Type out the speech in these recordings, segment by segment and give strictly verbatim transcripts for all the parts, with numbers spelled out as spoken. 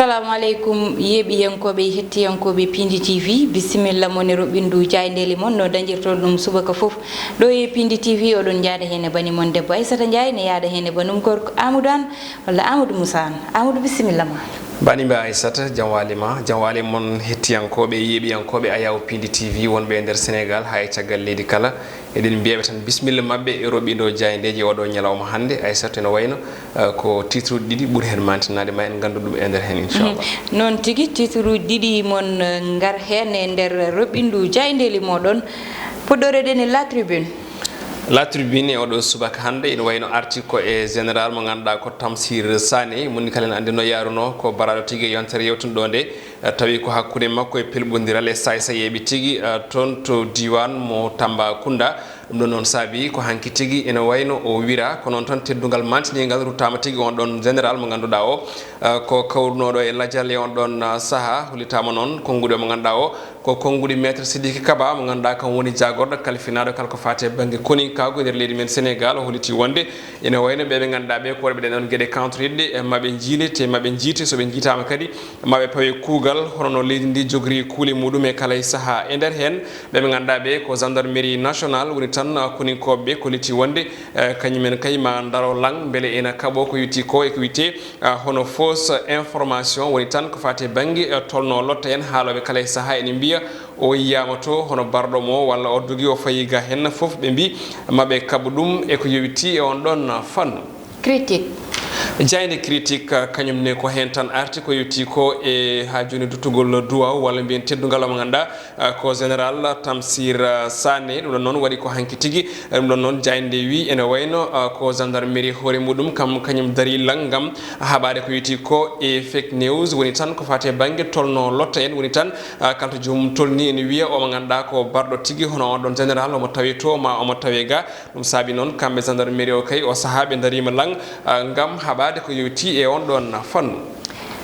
Assalamu aleykum, yeeɓiyankooɓe e hettiyankooɓe Pindi T V. Bisimilla mon e roɓɓindu jaayndeeli mon no dañirton ɗum subaka fof. Ɗo e Pindi T V, oɗon njaada heen e bani mon debbo Aissata Ndiaye, ne yaada heen e banum gorko Amadou Anne walla Amadou Moussa Anne. Amadou, bisimilla ma. Banimba Aissata, jam waali ma. Jam waali mon hettiyankooɓe e yeeɓiyankooɓe Ayaw Pindi T V wonɓe e nder Sénégal haa e caggal leydi kala. Eɗen mbiyaɓe tan bisimilla maɓɓe e roɓɓindo jaayndeeji oɗo ñalawma hannde. Aissata, ene wayno, eh, ko titre uji ɗiɗi ɓuri heen mantinaade, ma en nganndu ɗum e nder heen, inchallah. Mhm. Noon tigi, titre uji ɗiɗi mon, eh, ngar heen e nder roɓɓindu jaayndeeli moɗon. Puɗɗoreɗen e La Tribune. La Tribune e oɗo subaka hannde ene wayno arti ko e général mo ngannduɗaa ko Tamsir Sané, moni kala ene anndi no yaruno, ko baraɗo tigi e yontere yewtuno ɗo nde. Eh, tawi ko hakkunde makko e pelɓondiral e saaysayeeɓe tigi, eh, toon to diiwaan mo Tambacounda. Ɗum ɗoon noon saabi ko hanki tigi ene wayno o wira, ko noon tan teddungal mantiningal ruttaama tigi on ɗoon général mo ngannduɗaa o, eh, ko kawrunooɗo e lajal e on ɗoon, eh, sahaa. Hollitaama noon konnguɗi mo ngannduɗaa o, ko konnguɗi Maître Sidiki Kaba mo ngannduɗaa kam woni jaagorɗo kalfinaaɗo kala ko faati e bannge koninkaagu e nder leydi men Sénégal. O holliti wonde ene wayno ɓe ɓe ngannduɗaa ɓe ko worɓe ɗen ɗoon geɗe kawtoriɗe, eh, maɓe njiile, te maɓe njiite, so ɓe njiitaama kadi, maɓe pawe kuugal, hono no leydi ndi jogori kuule muɗum e kala e sahaa. E nder heen, ɓe ɓe ngannduɗaa ɓe ko gendarmerie nationale woni tan, ah, koninkooɓe ɓe kolliti wonde, eh, kañumen kay ma ndaro lang, mbele ena kaɓo ko yowiti ko e ko wiyetee, ah, hono fausse information, woni tan ko faati e bannge, eh, tolno lotta en, haalooɓe kala e sahaa ene mbiya o yiyaama to hono barɗo mo walla o dogi o fayi ga heen, fof ɓe mbi maɓe kaɓo ɗum e ko yowiti e on ɗoon fannu. Critique. Jaaynde Critique, ah, kañum ne ko heen tan arti, ko yowiti ko e haa jooni duttugol duwaaw walla mbiyen teddungal mo ngannduɗaa, ah, ko général Tamsir, ah, Sané. Ɗum ɗoon noon waɗi ko hanki tigi. Ɗum ɗoon noon jaaynde wi ene wayno, ah, ko gendarmerie hoore muɗum kam kañum darii lang ngam haɓaade ko yowiti ko e fake news, woni tan ko faati e bannge tolno lotta en, woni tan, ah, kala to joomum tolni ene wiya omo ngannduɗaa ko barɗo tigi, hono on ɗoon général omo tawe to ma omo tawe ga. Ɗum saabi noon kamɓe gendarmerie o kay o sahaa ɓe ndariima lang, ah, ngam haɓaade ko yowiti e on ɗoon fannu.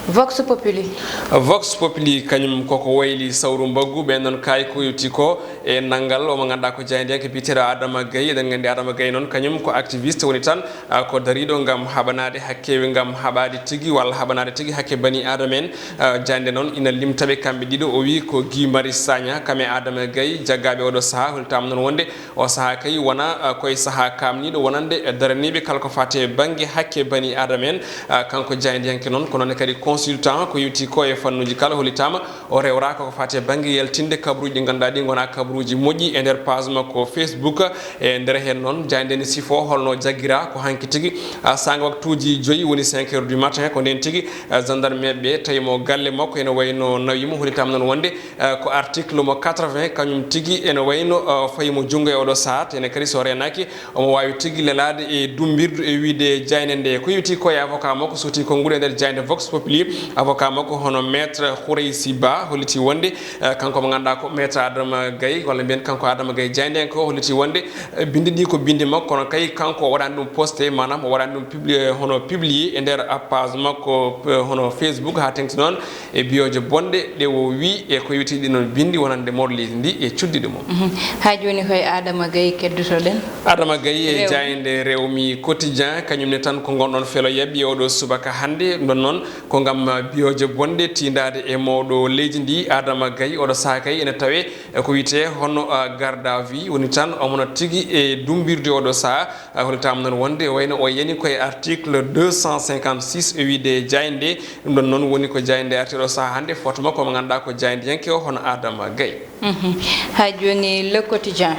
Vox Populi. Vox Populi kañum koko wayli sawru mbaggu ɓe noon kay ko yowiti ko e nanngal omo ngannduɗaa ko jaayndiyanke biyeteeɗo Adama Gaye. Eɗen nganndi Adama Gaye noon kañum ko activiste woni tan, ah, ko dariiɗo ngam haɓanaade hakke, ngam haɓaade tigi walla haɓanaade tigi hakke bani Adama en. Ah, jaaynde noon ina limta ɓe kamɓe ɗiɗo, o wi ko Guy Marius Sagna kam e Adama Gaye jaggaaɓe oɗo sahaa. Hollitaama noon wonde o sahaa kay wona, ah, koye sahaa kaamniiɗo wonande daraniiɓe kala ko faati e bannge hakke bani Adama en. Ah, kanko jaayndiyanke noon, ko noon kadi consultant ko yowiti ko e fannuuji kala, hollitaama o rewra ko ko faati e bannge yaltinde kabaruuji ɗi ngannduɗaa ɗi ngona kabaruuji moƴƴi e nder page makko Facebook. E nder heen noon, jaaynde ne sifo holno jaggira ko hanki tigi, ah, saanga waktuuji joyi woni cinq heures du matin, ko ndeen tigi, ah, gendarmeɓe tawi mo galle makko ene wayno nawi mo, hollitaama noon wonde, eh, ko article mo quatre-vingts, kañum tigi ene wayno, eh, fayi mo junngo e oɗo sahaa, te ene kadi so reenaaki, omo waawi tigi lelaade e dummbirdu e wiyde jaaynde nde. Ko yowiti ko e avocat makko, suuti konguɗi e nder jaaynde Vox Populi, avocat makko hono Maître Khoureysi Ba, holliti wonde, eh, kanko mo ngannduɗaa ko Maître Adama Gaye, walla mbiyen kanko Adama Gaye jaayndiyanke o, holliti wonde, eh, binndi ɗi ko binndi makko, kono kay kanko o waɗaani ɗum posté, maanaam o waɗaani ɗum publié, hono publié e nder page makko, eh, hono Facebook, haa teŋti noon e biyooje bonɗe ɗe o wi e ko yowiti ɗi noon binndi wonande mawɗo leydi ndi e cuddiɗo mum. Mhm. Haa jooni koye Adama Gaye keddotoɗen. Adama Gaye e Rewmi. Jaaynde Rewmi Quotidien, kañum ne tan ko ngonɗon felo yaɓɓi e oɗo subaka hannde. Ɗum ɗon noon ko ngam biyooje bonɗe tiindaade e mawɗo leydi ndi, Adama Gaye. Oɗo sahaa kay ene tawe e ko wiyetee hono, ah, garde à vue, woni tan omo no tigi e dummbirde oɗo sahaa. Ah, hollitaama noon wonde wayno o yani koye article deux cent cinquante-six e wiyde jaaynde. Ɗum ɗon noon woni ko jaaynde arti oɗo sahaa hannde, footo makko mo ngannduɗaa ko jaayndiyanke o hono Adama Gaye. Mhm. Haa jooni, Le Quotidien.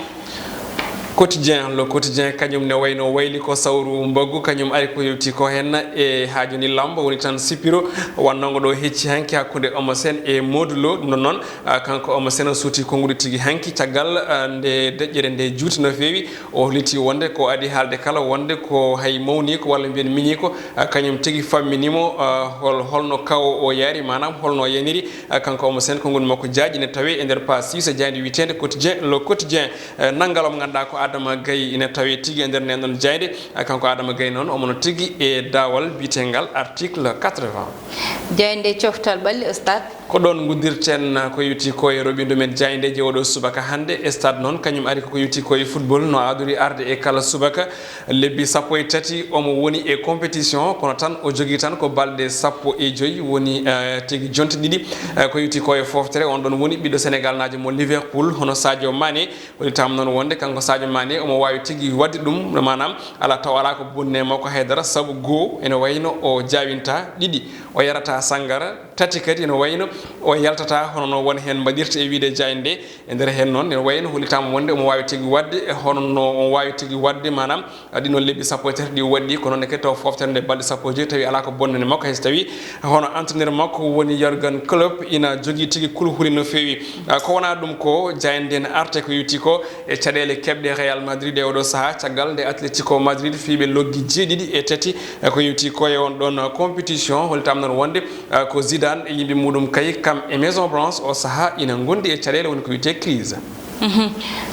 Quotidien, Le Quotidien, kañum ne wayno wayli ko sawru mbaggu, kañum ari ko yewti ko heen e haa jooni lamba woni tan sipiro wannango ɗo hecci hanki hakkunde Eumeu Sène e Modou Lo. Ɗum ɗon noon, ah, kanko Eumeu Sène o suuti konnguɗi tigi hanki caggal, ah, nde deƴƴere nde juuti no feewi. O holliti wonde ko adii haalde kala wonde ko hay mawniiko walla mbiyen miñiiko, ah, kañum tigi fammini mo, ah, hol, holno kawo o yaari, maanaam holno o yaniri, ah, kanko Eumeu Sène, konnguɗi makko jaaƴi ene tawee e nder page six e jaaynde wiyeteende Quotidien, Le Quotidien, eh, nanngal mo ngannduɗaa ko Adama Gaye ene tawee tigi e nder ndeen ɗoon jaaynde, ah, kanko Adama Gaye noon omo no tigi e daawal biyeteengal article quatre-vingts. Jaaynde coftal ɓalli, Stade. Ko ɗoon nguddirten ko yowti ko e roɓindu men jaayndeeji oɗo subaka hannde. E stade noon, kañum ari ko yowti ko e football, no aadori arde e kala subaka lebbi sappo e tati. Omo woni e compétition, kono tan o jogii tan ko balɗe sappo e joy, woni, eh, tigi jonte ɗiɗi, eh, ko yowti ko e fooftere. On ɗoon woni ɓiɗɗo Senegal naajo mo Liverpool, hono Sadio Mané. Hollitaama noon wonde kanko Sadio Mané omo waawi tigi waɗde ɗum, maanaam alaa taw alaa ko bonni e makko haydara, sabu goo ene wayno o jaawinta, ɗiɗi o yarata sanngara, tati kadi ene wayno o yaltata hono no won heen mbaɗirta e wiyde jaaynde. E nder heen noon ene wayno hollitaama wonde omo waawi tigi waɗde hono no o waawi tigi waɗde, maanaam, a, ɗi noon lebbi sappo e tati ɗi o waɗi, ko noon ne kadi taw fooftere nde balɗe sappo e joy tawi alaa ko bonnani makko, hay so tawi hono entraîneur makko woni Jurgen Klopp ina jogii tigi kulhuli no feewi. A, ko wonaa ɗum ko, jaaynde nde ene arta ko yowti ko e caɗeele keɓɗe Real Madrid e oɗo sahaa, caggal nde Atletico Madrid fii ɓe loggi jeeɗiɗi e tati, e ko yowti ko e on ɗoon compétition. Hollitaama noon wonde, a, ko Zidane e yimɓe muɗum kay, kam e Maison Blanche o sahaa ina ngondi e caɗeele woni ko wiyetee crise. Mhm.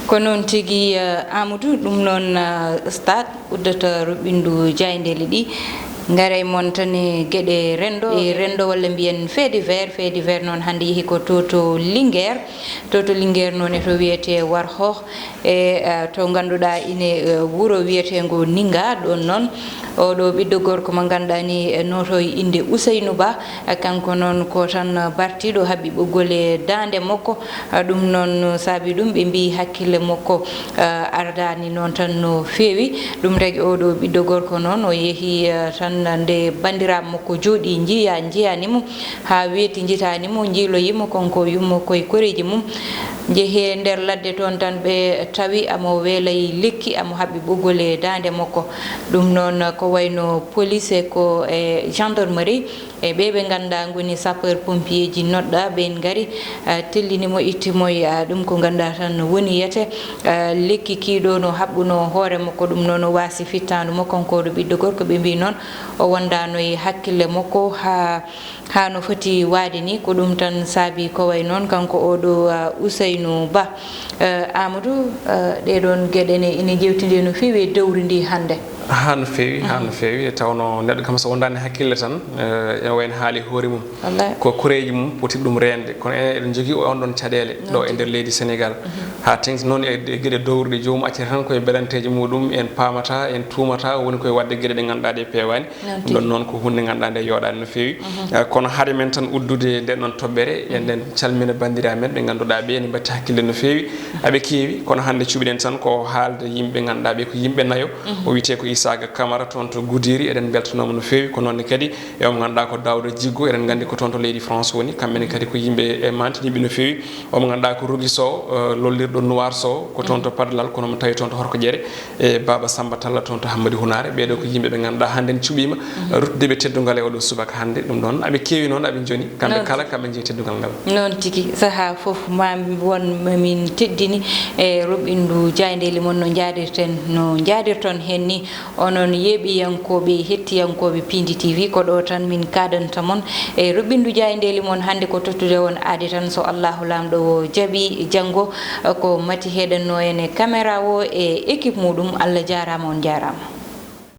Ko noon tigi, eh, Amadou, ɗum noon, eh, stade uddata roɓindu jaayndeeli ɗi. Ngare mon tan e geɗe renndo, e renndo walla mbiyen fait divers. Fait divers noon hannde yehi ko to, to Linguère. To, to Linguère noon e to wiyetee Warxoox. E, eh, to ngannduɗaa ine, eh, wuro wiyeteengo Ninga, ɗoon noon oɗo ɓiɗɗo gorko mo ngannduɗaa ni, eh, notoyi innde Ouseynou Ba. Eh, kanko noon ko tan bartiiɗo, haɓɓi ɓoggol e daande makko. Eh, ɗum noon saabi ɗum ɓe mbiyi hakkille makko, eh, ardaani noon tan no feewi. Ɗum tagi oɗo ɓiɗɗo gorko noon o yehi, eh, tan nde banndiraaɓe makko jooɗi njiya, njiyaani mo. Haa weeti njitaani mo, njiiloyi mo, kanko yummo koye koreeji mum. Njehee nder ladde toon tan, ɓe tawi amo weelay lekki, amo haɓɓi ɓoggol e daande makko. Ɗum noon ko wayno police e ko e gendarmerie, e ɓe ɓe ngannduɗaa ngoni sapeur pompier ji noɗɗa, ɓeen ngari, a, tellini mo, itti mo, a, ɗum ko ngannduɗaa tan woni yete, a, lekki kii ɗo no haɓɓuno hoore makko, ɗum noon o waasi fittaandu mo, kanko ɗo ɓiɗɗo gorko. Ɓe mbii noon o wondaano e hakkille makko haa Haa no foti waade ni, ko ɗum tan saabi ko way noon kanko oɗo, uh, Ouseynou Ba. Uh, Amadou, uh, ɗee ɗoon geɗe ne ine njeewtindee no feewi e dowri ndi hannde. Haa no feewi, haa no feewi. E tawno neɗɗo kam so wondaani hakkille tan, uh, ene wayno haali hoore mum. Wallaahi. Ko koreeji mum poti ɗum reende. Kono enen eɗen njogii on ɗoon caɗeele ɗo e nder leydi Senegal. Haa tengti noon e, e geɗe dowruɗe, joomum accata tan koye belanteeje muɗum, en paamata, en tuumata, woni koye waɗde geɗe ɗe ngannduɗaa ɗe peewaani. Noon tigi. Ɗum ɗoon noon ko huunde nde ngannduɗaa nde yooɗaani no feewi. Mhm. Eh, kono hade men tan uddude nden ɗoon toɓɓere, eɗen calmina banndiraaɓe men ɓe ngannduɗaa ɓe ene mbaɗti hakkille no feewi. Aɓe keewi, kono hannde cuɓiɗen tan ko haalde yimɓe ɓe ngannduɗaa ɓe ko yimɓe nayo. Mhm. O wiyetee ko Isaaga Camara toon to Goudiry, eɗen mbeltanooma no feewi. Ko noon ne kadi e o mo ngannduɗaa ko Daouda Djiggo, eɗen nganndi ko toon to leydi France woni. Kamɓe ne kadi ko yimɓe e mantiniiɓe no feewi. O mo ngannduɗaa ko Rougui Sow, eh, lollirɗo Noir Sow, ko toon to Padalal, kono mo tawi toon to Horko Ƴere. E Baaba Samba Talla toon to Hammadi Hunaare. Ɓee ɗoo ko yimɓe ɓe ngannduɗaa hannde en cuɓiima ruttude ɓe teddungal e oɗo subaka hannde. Ɗum ɗoon aɓe keewi noon, aɓe njoni. Kamɓe kala kamɓe njeyi teddungal ngal. Noon tigi, sahaa fof ma won ma min teddini e roɓindu jaayndeeli mon no njaadirten, no njaadirton heen ni. Onon yeeɓiyankooɓe, hettiyankooɓe Pindi T V, ko ɗo tan min kaadanta mon e roɓindu jaayndeeli mon hannde. Ko tottude on aadi tan, so Allahu Laamɗo o jaɓi, janngo ko Mati heɗannoo en e caméra o e équipe muɗum. Allah jaaraama, on njaaraama.